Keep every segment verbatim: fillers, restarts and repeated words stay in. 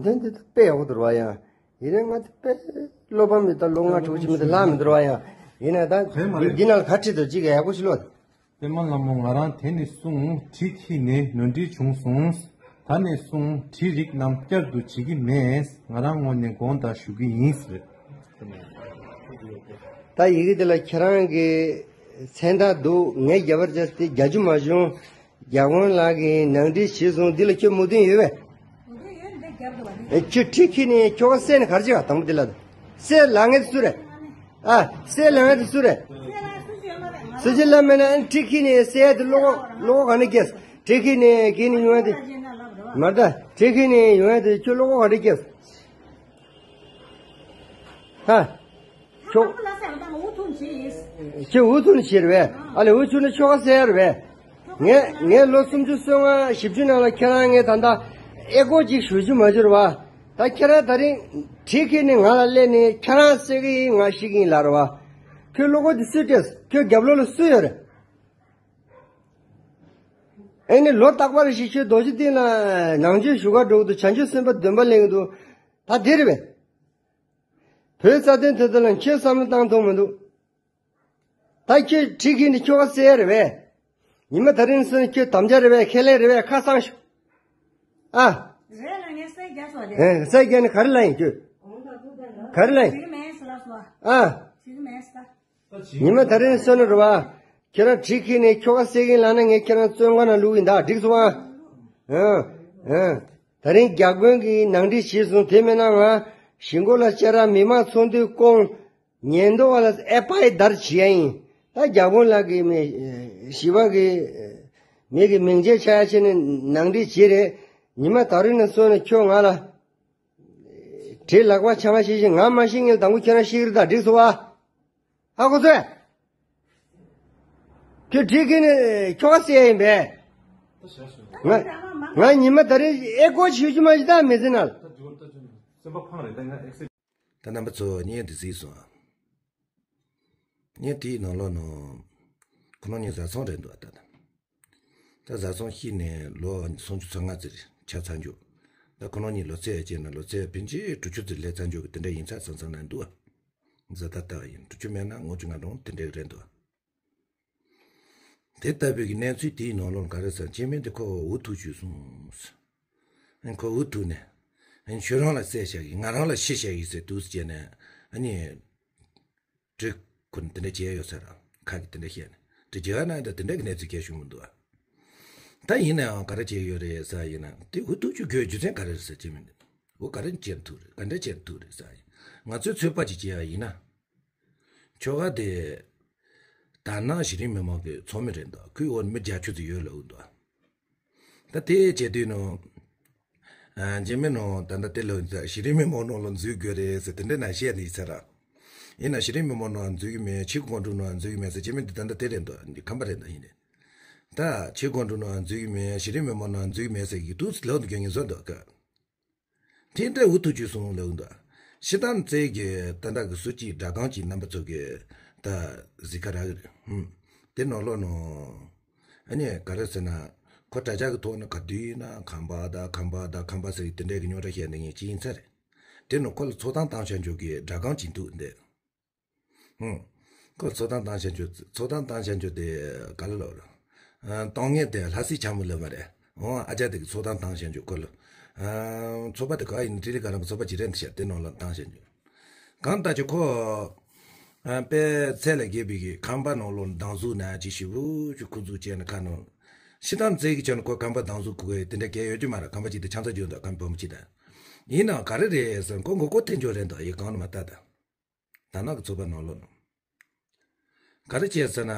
ལམ་སྟོན་དེ་ད་དཔེ་ཡག་པོ་འདུག་བ་ཡང་། ཡིན་ནའི་ང་དེ་དཔེ་བློ་ཕམ་མི་ད་ལོ་ལྔ་དྲུག་ཅིག་མི་ད་ལྷག་མི་འདུག་བ་ཡང་། ཡིན་ནའི་ད་དཔེ་མ་རེད། འདི་ནང་ལ་ག་ཁྲིད་དོ་ཅིག་ཡག་པོ་ཞིག་ལོ། པདྨ་ལྷ་མོ་ང་རང་དེ་ནས་བཟུང་གྲི་འཁྱེར་ནས་ནོར་འཁྲུལ་བྱུང་སོང་། ད་ནས་བཟུང་གྲི་རིགས་རྣམས་བསྐྱར་དུ་བྱེད་ཀྱི་མེད། ང་རང་ངོས་ནས་དགོངས་དག་ཞུ་གི་ཡིན་ཟེར། ད་ཡི་གེ་འདི་ལ་ཁྱེད་རང་གི་མཚན་རྟགས་འདུག་ངས་རྒྱབ་པར་བྱས་ཏེ་རྒྱག་རྒྱུ་མ་བྱུང་། རྒྱ་དགོན་ལགས་ཀྱིས་ནང་འགྲིག་བྱས་སོང་། འདི་ལ་ཁྱོད་མོས་མཐུན་ཡོད་པས། ཨེ་ཁྱོད་གྲི་འཁྱེར་ནས་ཁྱོ་ག་བསད་ནས་ག་རེ་བྱེད་ག་དང་པོ་འདི་ལ། བསད་ལ་ངེས་སུ་རེད། ཨ། བསད་ལ་ངེས་སུ་རེད། སུ་ཅི་ལ་མེད་ན་ཨན་གྲི་འཁྱེར་ནས་བསད་དེ་བློ་ཁོག་བློ་ཁོག་ག་ནས་སྐྱེས། གྲི་འཁྱེར་ནས་འཁྱེར་ནས་ཡོང་ཡ་དེ། མ་ད་གྲི་འཁྱེར་ནས་ཡོང་ཡ་དེ་ཁྱོད་བློ་ཁོག་ག་ནས་སྐྱེས། ཧ། ཁྱོད། ཁྱོད་འུ་ཐུག་ནས་བྱེད་རེད་པས། ཨ་ལས་འུ་ཐུག་ནས་ཁྱོ་ག་བསད་རེད་པས། ངས་ངས་ལོ་སུམ་ཅུ་སོ་ལྔ་བཞི་བཅུ་ནང་ལ་ཁྱེད་རང་ངས་ད་ལྟ་ཨེ་ཀོ་ཅིག་ཞུ་རྒྱུ་མ་བྱུང་རེད་པ། ད་ཁྱེད་རང་ད་རིང་གྲི་འཁྱེར་ནས་ང་ལ་སླེབས་ནས་ཁྱེད་རང་བསད་ཀྱི་ཡིན་ང་ཤི་གི་ཡིན་ལབ་རེད་པ། ཁྱོད་བློ་ཁོག་དེ་སུས་སྤྲད། ཁྱོད་རྒྱབ་ལོགས་ལ་སུ་ཡོད་རེད། ཨེ་ནི་ལོ་རྟག་པར་ཞིག་ཁྱོད་རྡོ་རྗེ་གདན་ལ་ནང་ཆོས་ཞུ་ག་འགྲོ་གི་འདུག་བྱང་ཆུབ་སེམས་དཔའ་འདོན་པ་ལེན་གི་འདུག་ད་དེ་རེད་པས། བོད་རྩ་དོན་དེ་ཚོ་ལ་ཁྱོད་བསམ་བློ་བཏང་ཐུབ་མི་འདུག་ད་ཁྱོད་གྲི་འཁྱེར་ནས་ཁྱོ་ག་བསད་རེད་པས། ཉི་མ་ད་རིང་སོང་ནས་ཁྱོད་དམ་བཅའ་རེད་པས། ཁས་ལེན་རེད་པས། ཁ་གསང་ཤོག་ཨ། རེད་ལ་ངས་བསད་རྒྱག་སོང་རེད། ཨེ་བསད་རྒྱག་ནས་ག་རེ་ལབ་ཡིན་ཁྱོད། ག་རེ་ལབ་ཡིན། བྱེད་ཀྱི་མེད་ཟེར་ལབ་སོང་། ཨ། བྱེད་ཀྱི་མེད་ཟེར། ཉི་མ་ད་རིང་སོང་ནས་རེད་པ། ཁྱེད་རང་གྲི་འཁྱེར་ནས་ཁྱོ་ག་བསད་ཀྱི་ཡིན་ལབ་ན་ངས་ཁྱེད་རང་བཙོན་ཁང་ནང་བླུག་གི་ཡིན་ད། འགྲིག་སོང་ཨ། ཨ། ཨ། ད་རིང་རྒྱ་དགོན་གྱིས་ནང་འགྲིག་བྱས་སོང་། དེ་མིན་ན་ང་གཞིས་འགོ་ལ་བཅར་ར་མི་མང་ཚོགས་འདུ་བསྐོང་། ཉེན་རྟོག་པ་ལ་ཨེཕ་ཨའི་ཨར་བྱེད་ཡ་ཡིན། ད་རྒྱ་དགོན་ལགས་ཀྱིས་མི་ཞི་བ་གི་མི་གི་མིང་ཆད་ཆག་ཡ་བྱས་ནས་ནང་འགྲིག་བྱས་རེད། ཉི་མ་ད་རིང་ནས་བཟུང་ནས་ཁྱོད་ང་ལ་གྲི་ལག་པ་འཆང་བ་བྱེད་བཞིན་ང་མ་ཤི་སྔོན་དང་པོ་ཁྱོད་རང་ཤི་གི་རེད་ད། འགྲིག་སོང་ཨ། ཧ་གོ་སོང་། ཁྱོད་གྲི་འཁྱེར་ནས་ཁྱོ་ག་བསད་ཡིན་པས། ང་ང་ཉི་མ་ད་རེས་ཨེ་ཀོ་ཞུ་རྒྱུ་མ་ཞིག་ད་མི་ཟིན་ན། ད་རྣམ་པ་ཚོ་བརྙན་འདི་གཟིགས་སོང་ཨ། བརྙན་དེའི་ནང་ལོགས་ནང་ཁོ་རང་གཉིས་བཟའ་ཚང་རེད་འདུག་ཨ། ད་ད་ད་བཟའ་ཚང་ཤི་ནས་ལོ་སུམ་ཅུ་སོ་ལྔ་ཙམ་ཆགས་ཚར་འཇུག་ད་ཁོ་རང་གཉིས་ལོ་ཚད་བྱས་ན་ལོ་ཚད་ཕལ་ཆེར་དྲུག་ཅུ་ཙམ་སླེབས་ཚར་འཇུག་གི་དེ་འདྲ་ཡིན་ཚར་ཚང་ཚང་ན་འདུག་ཨ། བཟའ་ཟླ་ལྟ་བ་ཡིན་དྲུག་ཅུ་མེད་ན་ལྔ་བཅུ་ང་གྲངས་དེ་འདྲ་རེད་འདུག་དེ་ལྟ་བུའི་གི་གནས་ཚུལ་དེའི་ནང་ལོགས་ག་རེ་ཟེར་སྐྱེ་དམན་དེ་ཁོ་འུ་ཐུག་བཅུག་སོང་། ཁོ་འུ་ཐུག་ནས་ཁྱོད་རང་ལ་བསད་བཞག་གི་ང་རང་ལ་ཤི་བཞག་གི་ཟེར་འདུག་ཟེར་ནས་ཨ་ནི་གྲི་ཁུར་དེ་འདྲ་བྱས་ཡོད་ཟེར། ཁ་གི་དེ་འདྲ་བཤད་ནས་གྲི་བྱས་ན་ད་དེ་འདྲ་གི་གནས་ཚུལ་སྐད་བྱུང་མི་འདུག་ད་ཡིན་ནའང་ག་རེ་བྱས་ཡོད་རེད་ཟེར་ཡིན་ན་དེ་འུ་ཐུག་བཅུག་དགོས་རྒྱུ་མཚན་ག་རེ་རེད་ཟེར་སྐྱེ་དམན་དེ་འུ་ག་རེ་བྱས་ཐུག་རེད་ག་འདྲ་བྱས་ཐུག་རེད་ཟེར་ཡིན་ང་ཚོས་ཚོད་དཔག་ཅིག་བྱས་ཡ་ཡིན་ན། ཁྱོ་ག་དེ། དར་ནག་གཞི་རིམ་མི་མང་གི་ཚོགས་མི་རེད་འདུག་ཁོའི་འོག་མི་བརྒྱད་ཅུ་ཙམ་ཡོད་ལབ་འདུག་ད་དེ་བྱེད་དུས་ནང་། ཨ། རྗེས་མའི་ནང་ད་ལྟ་དེ་ལ་གཞི་རིམ་མི་མང་ནང་ལ་འཛུལ་དགོས་རེད་ཟེར་དེ་འདྲ་ན་བཤད་ནས་ཡིན་ས་ར། ཡིན་ན་གཞི་རིམ་མི་མང་ནང་འཛུལ་གི་མེད་ཆེས་གོང་དྲུག་ནང་འཛུལ་གི་མེད་ཟེར་རྗེས་མའི་འདི་ད་ལྟ་དེ་རེད་འདུག་འདི་ཁམས་པ་རེད་འདུག་ཡིན་ནས། ད་ཆེས་གོང་དྲུག་ནང་འཛུལ་གི་མེད་གཞི་རིམ་མི་མང་ནང་འཛུལ་གི་མེད་ཟེར་གི་འདུག་ལབ་འདུག་རྒྱུ་ཡིན་བཟོ་འདུག་ག་དེ་འདྲ་འུ་ཐུག་བཅུག་སོང་ལབ་འདུག་ཤི་དམ་རྩེ་གི་ད་ལྟ་གི་སུ་གཅིག་སྒྲ་སྒམ་གཅིག་རྣམ་པ་ཚོ་གི་ད་གཟིགས་ཀ་རག་གི་རེད། ཧུམ། དེ་ནང་ལོགས་ནང་། ཨ་ནི་ག་རེ་ཟེར་ན། ཁོ་དྲ་ཇག་གི་ཐོག་ནས་ག་དུས་ཡིན་ན་ཁམས་པ་ད་ཁམས་པ་ད་ཁམས་པ་ཟེར་གི་དེ་འདྲ་གི་རྙོག་དྲ་བཤད་འདི་ངས་ཅི་ཡིན་ཚ་རེད། དེ་ནང་ཁོ་ལ་ཚོགས་གཏམ་བཏང་བྱ་འཇོག་གི་སྒྲ་སྒམ་གཅིག་འདུག་འདི། ཧུང་། ཁོ་ཚོགས་གཏམ་བཏང་བྱ་འཇོག་ཚོགས་གཏམ་བཏང་བྱ་འཇོག་དེ་ག་ལ་ལོག་ར། ཨ། གཏོང་མཁན་དེ་ལྷ་སྲས་ལྕམ་མོ་ལོས་མ་རེད། འོ་ཨ་ཅག་དེ་གི་ཚོགས་གཏམ་བཏང་བྱ་འཇོག་ཁོ་ལ། ཨ། ཚོགས་པ་དེ་ག་ཡིན་ཏྲི་ལི་ག་ར་གི་ཚོགས་པ་ཅི་རེད་འདི་ཤ་དེ་ནང་ལ་བཏང་བྱ་འཇོག་གང་ལྟར་ཀྱི་ཁོ། ཨ། དཔེ་ཚད་ལས་བརྒལ་བའི་གི་ཁམས་པ་ནང་ལོགས་སྡང་ཟུག་ན་ཅི་ཞིག་བུ་ཅུ་ཁུ་ཚུགས་བྱས་ན་ཁ་ནང་། ཤི་དམ་རྩེ་གི་ཆ་ནས་ཁོ་ཁམས་པ་སྡང་ཟུག་གི་དེ་འདྲ་གལ་ཡོད་ཀྱི་མ་རེད། ཁམས་པ་ཅིག་དེ་ཆང་ས་རྒྱུ་འདུག་ཁམས་བུ་མོ་ཅིག་དང་། ཡིན་ནའང་ག་རེ་རེད་ཟེར་ཁོ་མགོ་སྐོར་ཐེབས་འཇོག་རེད་འདུག་ཡི་གང་ནས་མ་ལྟ་ད། དར་ནག་གི་ཚོགས་པ་ནང་ལོགས་ནང་། ག་རེ་བྱས་ཟེར་ན།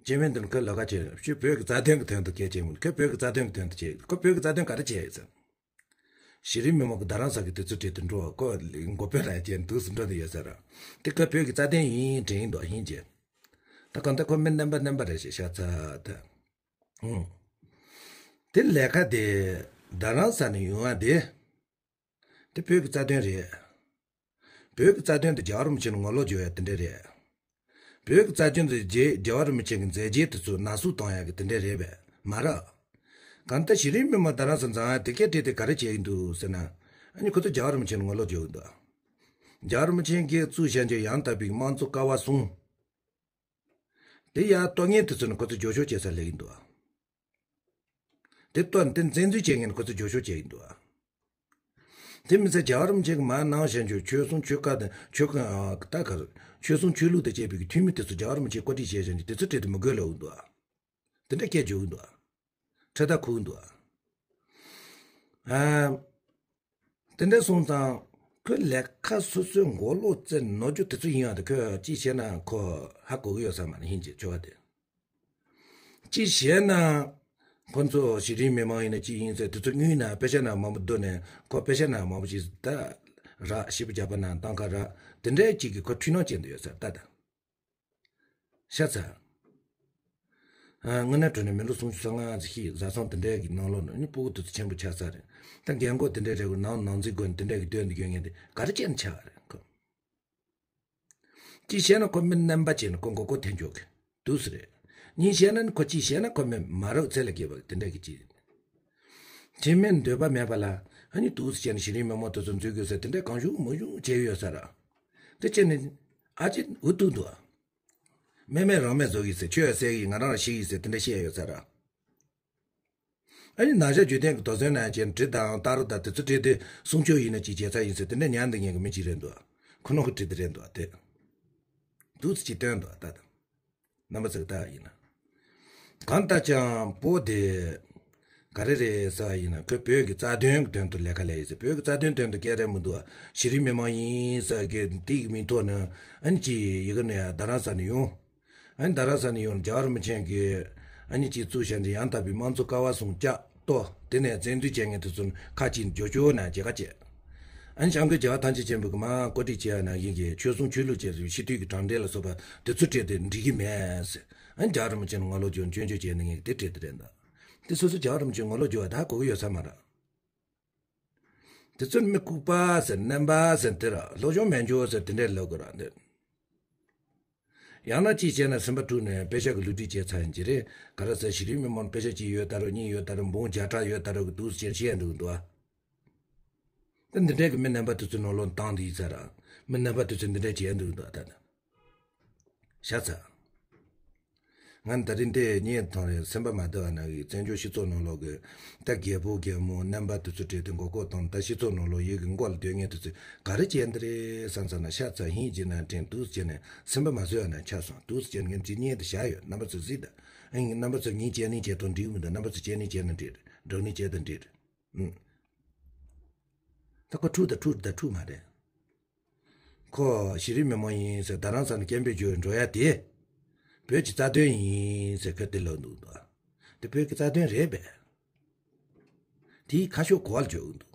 སྐྱེ་དམན་འདི་ནི་ཁོའི་ལས་ཀ་བྱས་ཤི་བོད་ཀྱི་རྩ་དོན་གྱི་དོན་དུ་སྐད་ཆ་མིན་ཁོས་བོད་ཀྱི་རྩ་དོན་གྱི་དོན་དུ་བྱས་ཁོ་བོད་ཀྱི་རྩ་དོན་ག་རེ་བྱས་ཟེར། གཞི་རིམ་མི་མང་གི་རྡ་རམ་ས་གི་དུས་ཚོད་སྤྲད་དུ་འགྲོ་བ་ཀོ་མགོ་དཔོན་ལ་ཡ་ཅན་དུས་སུ་འགྲོ་དུ་ཡོད་ས་ར། དེ་ཀ་བོད་ཀྱི་རྩ་དོན་ཡིན་དྲན་ཡིན་འདུག་ཡིན་ཅེ། ད་གང་ལྟར་ཁོ་མི་རྣམ་པ་རྣམ་པ་རེ་ཞིག་ཤ་ཚ་ད། ཨུང་། དེ་ལས་ཀ་དེ་རྡ་རམ་ས་ནས་ཡོང་བ་དེ། དེ་བོད་ཀྱི་རྩ་དོན་རེད། བོད་ཀྱི་རྩ་དོན་དེ་རྒྱལ་བ་རིན་པོ་ཆེ་ནས་ངོ་ལོག་བྱོས་ཡ་དེ་འདྲ་རེད། བོད་ཀྱི་རྩ་དོན་དེ་རྒྱལ་རྒྱལ་བ་རིན་པོ་ཆེ་གི་མཛད་རྗེས་དེ་ཚོ་ནག་བསུབ་གཏོང་ཡ་གི་དེ་འདྲ་རེད་པས་མ་རེད། གང་ལྟར་གཞི་རིམ་མི་མང་རྡ་རམ་ས་འཛིན་ཡ་དེ་སྐད་བྲིས་ཏེ་ག་རེ་བྱས་ཡིན་འདུག་ཟེར་ན། ཨ་ནི་ཁོ་ཚོ་རྒྱལ་བ་རིན་པོ་ཆེ་ནས་ངོ་ལོག་བྱོས་ཡིན་འདུག་རྒྱལ་བ་རིན་པོ་ཆེ་གིས་བཙུགས་བཞག་རྒྱུ་ཡང་དག་པའི་དམངས་གཙོ་ཀ་བ་གསུམ། དེ་ཡང་གཏོར་མཁན་དེ་ཚོ་ནི་ཁོ་ཚོ་རྒྱབ་སྐྱོར་བྱེད་ས་སླེབས་ཡིན་འདུག་དེ་གཏོར་དེ་བཙན་འཛུལ་བྱེད་མཁན་ཁོ་ཚོ་རྒྱབ་སྐྱོར་བྱེད་ཡིན་འདུག་དེ་མི་ཚད་རྒྱལ་བ་རིན་པོ་ཆེ་གི་མ་གནང་བཞིན་ཆོས་ཆོས་སྲུང་ཆོས་ཁ་དང་ཆོས་ཁ་ད་གར་ཆོས་སྲུང་ཆོས་ལུགས་དང་བཅས་པའི་འཐུས་མི་དེ་ཚོ་རྒྱལ་བ་རིན་པོ་ཆེ་བཀོད་སྒྲིག་བྱས་བཞིན་དེ་ཚོ་གྲས་དེ་མི་དགོས་ལབ་ཡིན་འདུག་དེ་འདྲ་སྐད་བརྗོད་ཡིན་འདུག་ཁྲ་ད་ཁུག་འདུག་ཨ། དེ་འདྲ་སོང་ཙང་ཁོས་ལས་ཀ་སོ་སོའི་མགོ་ལོག་རྩེ་ནོར་རྒྱུ་དེ་ཚོ་ཡིན་ཡང་དེ་ཁོས་ཅི་བྱས་ན་ཁོ་ཧ་གོ་གི་ཡོད་ས་མ་རེད་ཡིན་གྱི་ཆོ་བ་དེ། ཅི་བྱས་ན་ཁོ་ཚོ་གཞི་རིམ་མི་མང་ཡིན་ན་ཅི་ཡིན་ཟེར་དེ་ཚོ་དངུལ་ན་པེ་ཤ་ན་མང་པོ་བསྡུ་ནས་ཁོ་པེ་ཤ་ན་མང་པོ་ཅིག་ད་རག་ཞིབ་རྒྱག་པ་ན་བཏང་ཁ་རག་དེ་འདྲའི་ཅིག་གི་ཁོ་འཁྲུལ་སྣང་ཅན་དུ་ཡོད་ས་ད་ད། ཤ་ཚ། ཨ། སྔོན་ན་གྲོ་ནས་མི་ལོ་སུམ་ཅུ་སོ་ལྔ་ཙམ་ཞིག་བཟའ་ཚང་དེ་འདྲའི་གི་ནང་ལོགས་ནས་ནི་སྤུ་གུ་དེ་ཚོ་ཆེན་པོ་ཆགས་ས་རེད། ད་རྒན་གོག་དེ་འདྲའི་རེ་བ་ནང་ནང་འཛིན་དགོས་ནས་དེ་འདྲའི་གི་སྡོད་འདི་ཡོད་ངེས་དེ་ག་རེ་བྱས་ནས་ཆགས་རེད་ཁོ། གཅིག་བཤད་ན་ཁོ་མི་རྣམ་པ་བྱས་ནས་ཁོ་མགོ་སྐོར་ཐེབས་འཇོག་གི་དུས་སུ་རེད། གཉིས་བཤད་ན་ནི་ཁོ་གཅིག་བཤད་ན་ཁོ་མི་མ་རབས་ཚད་ལ་སྐྱེས་པ་དེ་འདྲའི་གི་གཅིག་རེད། དེ་མིན་འདོད་པ་མེད་པ་ལ་ཨ་ནི་དུས་སུ་བྱས་ནས་གཞི་རིམ་མི་མང་དེ་ཚོ་འཛུལ་དགོས་ཟེར་དེ་འདྲའི་གང་བྱུང་མང་བྱུང་བྱས་ཡོད་ས་ར། དེ་བྱས་ནས་ཨ་ཅེ་འུ་ཐུག་འདུག་ཨ། མེ་མེ་རང་མེ་བཟོ་གི་ཟེར་ཆོས་ཟེར་གི་ང་རང་ལ་ཤི་གི་ཟེར་དེ་འདྲ་བཤད་ཡོད་ས་ར། ཨ་ནི་ན་ཞག་བརྒྱུད་ལྡན་གྱི་དོ་ཚན་ན་ཅན་གྲི་དང་ཏ་རུ་དང་དེ་ཚོ་གྲི་དེ་སྲུང་སྐྱོབ་ཡིན་ན་ཅིག་བྱས་ཚར་ཡིན་ཟེར་དེ་འདྲ་ཉན་འདི་ངན་གི་མི་ཅིག་རེད་འདུག་ཁོ་ནོ་གི་གྲི་དེ་རེད་འདུག་དེ། འདུག་ཅིག་སྟོན་འདུག་ད་ད། རྣམ་པ་ཚོ་ལྟ་ཡིན་ན། གང་ལྟར་ཀྱང་པོ་དེ། ག་རེ་རེད་ཟེར་བ་ཡིན་ན་ཁོས་བོད་ཀྱི་རྩ་དོན་གྱི་དོན་དུ་ལས་ཀ་ལས་ཡིན་ཟེར་བོད་ཀྱི་རྩ་དོན་དོན་དུ་སྐད་རེད་མི་འདུག་གཞི་རིམ་མི་མང་ཡིན་ཟེར་གི་དེ་གི་མིང་ཐོག་ནས་ཨ་ནི་ཅི་ཡི་གེ་ནས་ཡ་རྡ་རམ་ས་ནས་ཡོང་། ཨ་ནི་རྡ་རམ་ས་ནས་ཡོང་རྒྱལ་བ་རིན་པོ་ཆེ་གིས་ཨ་ནི་ཅི་བཙུགས་བཞག་འདི་ཡང་དག་པའི་དམངས་གཙོ་ཀ་བ་གསུམ་བཅག་གཏོར་དེ་ནས་བཙན་འཛུལ་བྱེད་མཁན་དེ་ཚོ་ཁ་ཅིག་འགྱོ་ཆོག་ན་རྒྱལ་ཁ་བཅད། ཨ་ནི་བྱང་གི་རྒྱལ་བ་ཐམས་ཅད་མཁྱེན་པའི་གི་མ་བཀོད་སྒྲིག་བྱས་ཡ་ན་ཡིན་གྱི་ཆོས་སྲུང་ཆོས་ལུགས་བཅས་སུ་སྤྱི་འཐུས་ཀྱི་གྲངས་འདྲེན་ལ་སོགས་པ་དེ་ཚོ་སྤྲད་དེ་འགྲིག་གི་མེད་ཟེར། ཨ་ནི་རྒྱལ་བ་རིན་པོ་ཆེ་ནས་ངོ་ལོག་བྱོས་སྐྱོན་བརྗོད་བྱས་ནས་ངས་དེ་སྤྲད་དེ་རེད་འདུག་དེ་སོ་སོ་རྒྱལ་བ་རིན་པོ་ཆེ་ངོ་ལོག་བྱོས་བ་ད་གོ་གི་ཡོད་ས་མ་རེད། དེ་ཚོ་མི་ལྐུགས་པ་ཟེར་རྣམ་པ་ཟེར་དེ་ར་སློབ་སྦྱོང་མེད་འཇོག་ཟེར་དེ་འདྲས་ལབ་དགོས་ར་འདི། ཡང་ན་ཅིག་བྱས་ན་སེམས་པ་དཀྲུགས་ནས་པེ་ཤ་གི་བསླུ་བྲིད་བྱས་ཚར་ཡིན་གྱི་རེད། ག་རེ་ཟེར་གཞི་རིམ་མི་མང་པེ་ཤ་གཅིག་ཡོད་ད་རུང་གཉིས་ཡོད་ད་རུང་འབུམ་བརྒྱ་ཕྲག་ཡོད་ད་རུང་གི་འདུག་ཟེར་བཤད་འདུག་འདུག་ཨ། ད་འདི་འདྲས་ཀྱི་མི་རྣམ་པ་དེ་ཚོའི་ནང་ལོགས་བཏང་འདི་ཡིན་ས་ར། མི་རྣམ་པ་དེ་ཚོས་འདི་འདྲས་བྱས་འདུག་འདུག་ཨ་ད་ད། ཤ་ཚ། ང་ད་རིང་དེ་རྙེད་ཐོང་རེད། སེམས་པ་མ་བདེ་བ་ན་གི་བཙན་བྱོལ་སྤྱི་ཚོགས་ནང་ལོགས་གི་ད་རྒད་པོ་རྒད་མོ་རྣམ་པ་དེ་ཚོ་བྲིས་ཏེ་མགོ་སྐོར་བཏང་ད་སྤྱི་ཚོགས་ནང་ལོགས་ཡོད་གི་མགོ་ལ་སྡོད་མཁན་དེ་ཚོས་ག་རེ་བྱས་འདི་རེད་བསམ་ཚར་ན་ཤ་ཚ་ཧིན་ཇི་ན་དྲན་འདུག་ཟེར་ནས་སེམས་པ་མ་བཟོད་ཡ་ན་ཆགས་སོང་འདུག་ཟེར་ནས་ངས་འདི་རྙེད་དུ་བཞག་ཡོད། རྣམ་པ་ཚོ་གཟིགས་དང་ཨ་ནི་རྣམ་པ་ཚོ་ངས་བྱས་ནས་བྱས་དང་འགྲིག་མི་འདུག་རྣམ་པ་ཚོ་བྱས་ནས་བྱས་ན་འགྲིག་རེད། འགྲིག་ནས་བྱས་དང་འགྲིག་རེད། ཨུམ། ད་ཁོ་འཁྲུག་དང་འཁྲུག་དང་འཁྲུག་མ་རེད། ཁོ་གཞི་རིམ་མི་མང་ཡིན་ཟེར་རྡ་རམ་ས་ནས་སྐད་འབོད་བརྗོད་འགྲོ་ཡ་དེ། བོད་ཀྱི་རྩ་དོན་ཡིན་ཟེར་ཁོས་དེ་ལབ་འདུག་འདུག་དེ་བོད་ཀྱི་རྩ་དོན་རེད་པས། དེའི་ཁ་ཕྱོགས་གོ་བ་འཇོག་འདུག་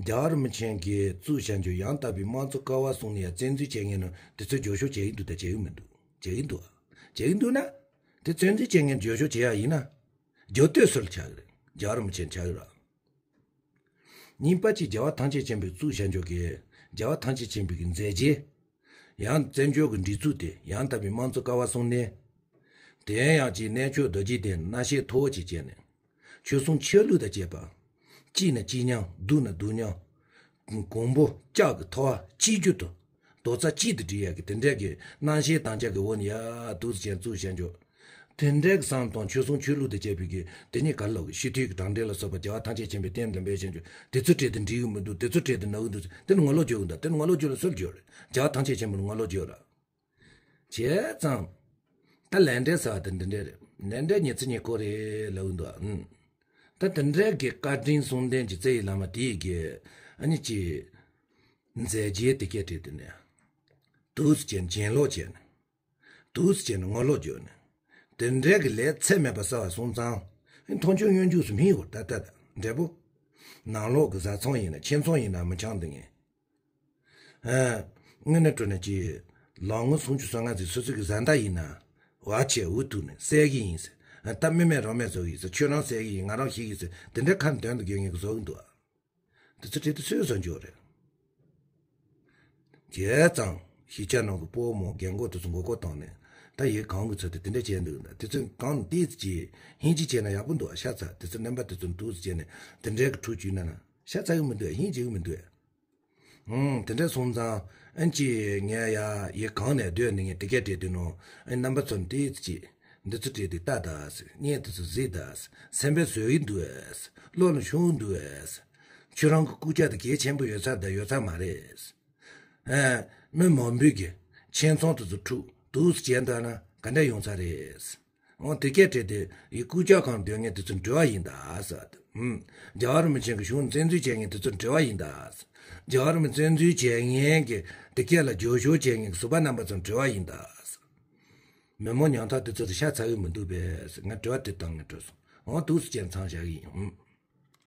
རྒྱལ་བ་རིན་པོ་ཆེ་གིས་བཙུགས་བྱ་འཇུག་ཡང་དག་པའི་དམངས་གཙོ་ཀ་བ་གསུམ་ནས་བཙན་འཛུལ་བྱེད་མཁན་ནི་དེ་ཚོས་རྒྱབ་སྐྱོར་བྱེད་ཀྱི་འདུག་དང་བྱེད་ཀྱི་མི་འདུག་བྱེད་ཀྱི་འདུག་ཨ། བྱེད་ཀྱི་འདུག་ན། དེ་བཙན་འཛུལ་བྱེད་མཁན་རྒྱབ་སྐྱོར་བྱེད་ཡ་ཡིན་ན། རྒྱབ་གཏོད་སུ་ལ་ཆགས་ཀྱི་རེད། རྒྱལ་བ་རིན་པོ་ཆེ་ཆགས་ཀྱི་རེད། གཉིས་པ་གཅིག་རྒྱལ་བ་ཐམས་ཅད་མཁྱེན་པའི་གཙུག་བྱ་འཇོག་གི་རྒྱལ་བ་ཐམས་ཅད་མཁྱེན་པའི་གི་མཛད་རྗེས། ཡང་བཙན་བྱོལ་གྱི་སྒྲིག་འཛུགས་དེ་ཡང་དག་པའི་དམངས་གཙོ་ཀ་བ་གསུམ་ནས། དེ་ཡང་གཅིག་གནས་མཆོག་རྡོ་རྗེ་གདན་རྣམ་བཤད་མཐོ་བོ་གཅིག་བྱས་ནས། ཆོས་སྲུང་ཆོས་ལུགས་དང་བཅས་པ། གཅིག་ན་གཅིག་མཉམ་སྡུག་ན་སྡུག་མཉམ། གོང་བུ་ལྕགས་ཀྱི་ཐོ་བ་གཅིག་གྱུར་དུ། རྡོག་རྩ་གཅིག་ཏུ་སྒྲིལ་ཡག་གི་དེ་འདྲའི་གི་རྣམ་བཤད་དམ་བཅའ་གི་འོག་ནས་ཡ་འདུག་སེ་བྱས་གཙུག་བྱ་འཇོག་དེ་འདྲའི་གི་བསམ་དང་ཆོས་སྲུང་ཆོས་ལུགས་དང་བཅས་པའི་གི་དེ་ཉིད་ག་ལོག་གི་སྤྱི་འཐུས་ཀྱི་གྲངས་འདྲེན་ལ་སོགས་པ་རྒྱལ་བ་ཐམས་ཅད་མཁྱེན་པའི་རྟེན་འདྲ་འབད་བྱ་འཇོག་དེ་ཚོ་བྲིས་ཏེ་འགྲིག་གི་མི་འདུག་དེ་ཚོ་བྲིས་ཏེ་ནག་གི་འདུག་དེ་ནི་ངོ་ལོག་བྱེད་གི་འདུག་དེ་ནི་ངོ་ལོག་བྱེད་ལ་སུར་བྱེད་རེད། རྒྱལ་བ་ཐམས་ཅད་མཁྱེན་པ་ནི་ངོ་ལོག་བྱེད་ར། བྱས་ཙང་། ད་ལས་འབྲས་ཟེར་བ་དེ་འདི་འདྲས་རེད། ལས་འབྲས་ཉི་ཚེ་ཉི་ཁོ་རེད་ལབ་གི་འདུག་ཨ། ད་དེ་འདྲས་གི་བཀའ་དྲིན་གསུམ་ལྡན་གྱི་རྩ་བའི་བླ་མ་དེ་ཡི་གི་ཨ་ནི་ཅི། མཛད་རྗེས་དེ་སྐད་བྲིས་དེ་ནས། དུས་སུ་བྱས་ནས་གྱེན་ལོག་བྱས་ནས། དུས་སུ་བྱས་ནས་ངོ་ལོག་བྱས་ནས། དེ་འདྲས་གི་ལས་ཚད་མེད་པ་བསགས་པ་སོང་ཙང་། མཐོང་ཆུང་གཡོ་འཇུག་སུ་མི་ཡོད་ད་ལྟ་འབྲས་བུ། ནང་ལོགས་ཀྱི་བཟའ་ཚང་ཡིན་ན་ཁྱིམ་ཚང་ཡིན་ན་མི་འཆང་འདི་ངས། ཨ། དངོས་གནས་དྲང་གནས་ཀྱི་ལོ་ངོ་སུམ་ཅུ་སོ་ལྔ་ཙམ་སོ་སོ་གི་བཟའ་ཟླ་ཡིན་ན་བ་ཆེ་འུ་ཐུག་ནས་བསད་གི་ཡིན་ཟེར། ད་མི་མེད་རང་མེད་བཟོ་གི་ཡིན་ཟེར། ཁྱོད་རང་བསད་གི་ཡིན། ང་རང་ཤི་གི་ཡིན་ཟེར། དེ་འདྲའི་ཁ་འདོན་དུ་རྒྱག་མཁན་གྱི་བཟོ་གི་འདུག་ཨ། དེ་ཚོ་བྲིས་ཏེ་སུས་བཟོ་འཇོག་རེད། བྱས་ཙང་གཞིས་ཆགས་ནང་གི་སྤོ་བོ་མོ་རྒན་གོག་དེ་ཚོ་མགོ་སྐོར་བཏང་ནས། ད་ཡི་གང་གི་ཚོད་དེ་དེ་འདྲ་བྱས་འདུག་ད་དེ་ཚོ་གང་ནས་ཏིས་ཀྱིས་ཧིན་ཅི་བྱས་ན་ཡག་པོ་འདུག་ཨ། ཤ་ཚ་དེ་ཚོ་རྣམ་པ་དེ་ཚོ་འདུག་སེ་བྱས་ནས་དེ་འདྲའི་གི་ཕྲུ་གུ་ན་ན་ཤ་ཚ་གི་མི་འདུག་ཨ། ཧིན་ཅི་གི་མི་འདུག་ཨ། ཨང་། དེ་འདྲ་སོང་ཙང་ཨན་ཅི་ངས་ཡ་ཡི་གང་ནས་སྡོད་ནས་ངས་དེ་གས་བྲིས་དུས་ནོ། ཨན་རྣམ་པ་ཚོ་ཏིས་ཀྱིས་འདི་ཚོ་བྲིས་ཏེ་ལྟ་ད་ཟེར། བརྙན་དེ་ཚོ་གཟིགས་ད་ཟེར། སེམས་པས་བཟོད་ཀྱི་འདུག་ཨ་ཟེར། བློ་ལ་ཤོང་གི་འདུག་ཨ་ཟེར། ཁྱོད་རང་གི་སྐུ་ཕྱྭ་དེ་གལ་ཆེན་པོ་ཡོད་ས་དང་ཡོད་ས་མ་རེད། ཨ། མི་མང་པོས་ཀྱི་ཁྱིམ་ཚང་དེ་ཚོ་འཁྲུག་འདུག་སེ་བྱས་འདུག་ན་ག་འདྲ་ཡོང་ས་རེད། འོ་དེ་སྐད་བྲིས་ཏེ་ཡི་སྐུ་ཕྱྭ་གང་སྡོད་མཁན་དེ་ཚོ་འབྲེལ་བ་ཡིན་ད་ཟེར། ཨུམ། རྒྱལ་བ་རིན་པོ་ཆེ་གི་གཞུང་བཙན་འཛུལ་བྱས་མཁན་དེ་ཚོ་འབྲེལ་བ་ཡིན་ད་ཟེར། རྒྱལ་བ་རིན་པོ་བཙན་འཛུལ་བྱས་མཁན་གྱི་དེ་སྐད་ལ་རྒྱབ་སྐྱོར་བྱས་མཁན་གྱི་ཟུར་པ་རྣམ་པ་ཚོ་འབྲེལ་བ་ཡིན་ད་ཟེར། མི་མང་ཉམ་ཐག་དེ་ཚོ་ཤ་ཚ་གི་མི་འདུག་པས་ཟེར། ང་དྲི་བ་དེ་བཏང་ནས་བྲོས་སོང་། འོ་འདུག་སེ་བྱས་མཚམས་བཞག་གི་ཡིན། ཨུམ།